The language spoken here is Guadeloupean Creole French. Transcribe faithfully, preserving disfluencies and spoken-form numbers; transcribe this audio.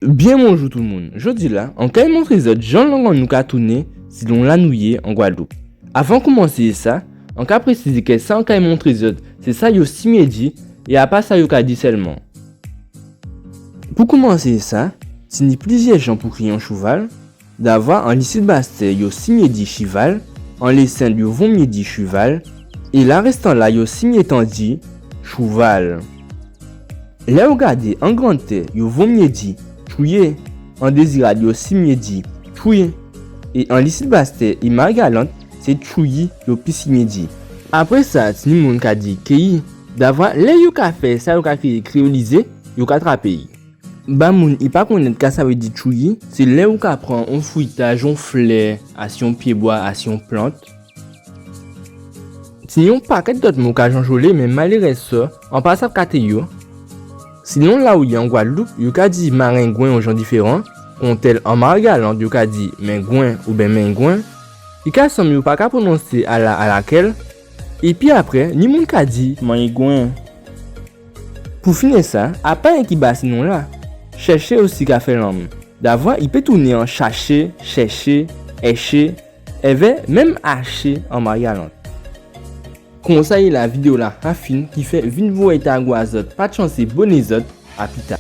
Byen bonjou tout moun. Jòdi-la, an kay montré zòt jan lang an nou ka tounen silon la nou yé an Gwadloup. Avan koumansé sa, an ka présizé kè sa an kay montré zòt, sé sa yo simyé di, é a pa sa yo ka di sèlman. Pou koumansé sa, tini plizyè jan pou kriyé on chouval. Davwa an lisid Bastè yo simyé di chival, an Lésent yo vomyé di chuval, é larèstan-la yo simyé tan di chouval. Lè ou gadé an Granntè yo vomyé di tchouyé, an Dézirad yo simyé di tchouy, é an lisid Bastè é Marigalant sé tchouyi yo pi simyé di. Apré sa, tini moun ka di kéyi. Davwa lè yo ka fè sa yo ka kriyé kréyolizé, yo ka trapé-y. Ba moun i pa konnèt ka sa vé di tchouyi, sé lè ou ka pran on fwitaj, on flè, asi on pyébwa, asi on plant. Tini on pakèt dòt mo ka janjolé, mé malérèzman, an pa sav katé yo. Silon la ou yé an Gwadloup, yo ka di marengwen on jan diféran, kontèl an Marigalant yo ka di mengwen oben mengwen. I ka sanm yo pa ka pwononsé ala alakèl. Épi apré, ni moun ka di manyigwen. Pou fini sa, a pa enki ba sé non-la, chèché osi ka fè lanm. Davwa i pé tounen an chaché, chèché, èché, èvè menm aché an Marigalant. Konsa yé la, vidéo-la fin, kifè vin voyé ta gwa zòt, pa tchansé boné zòt, a pita.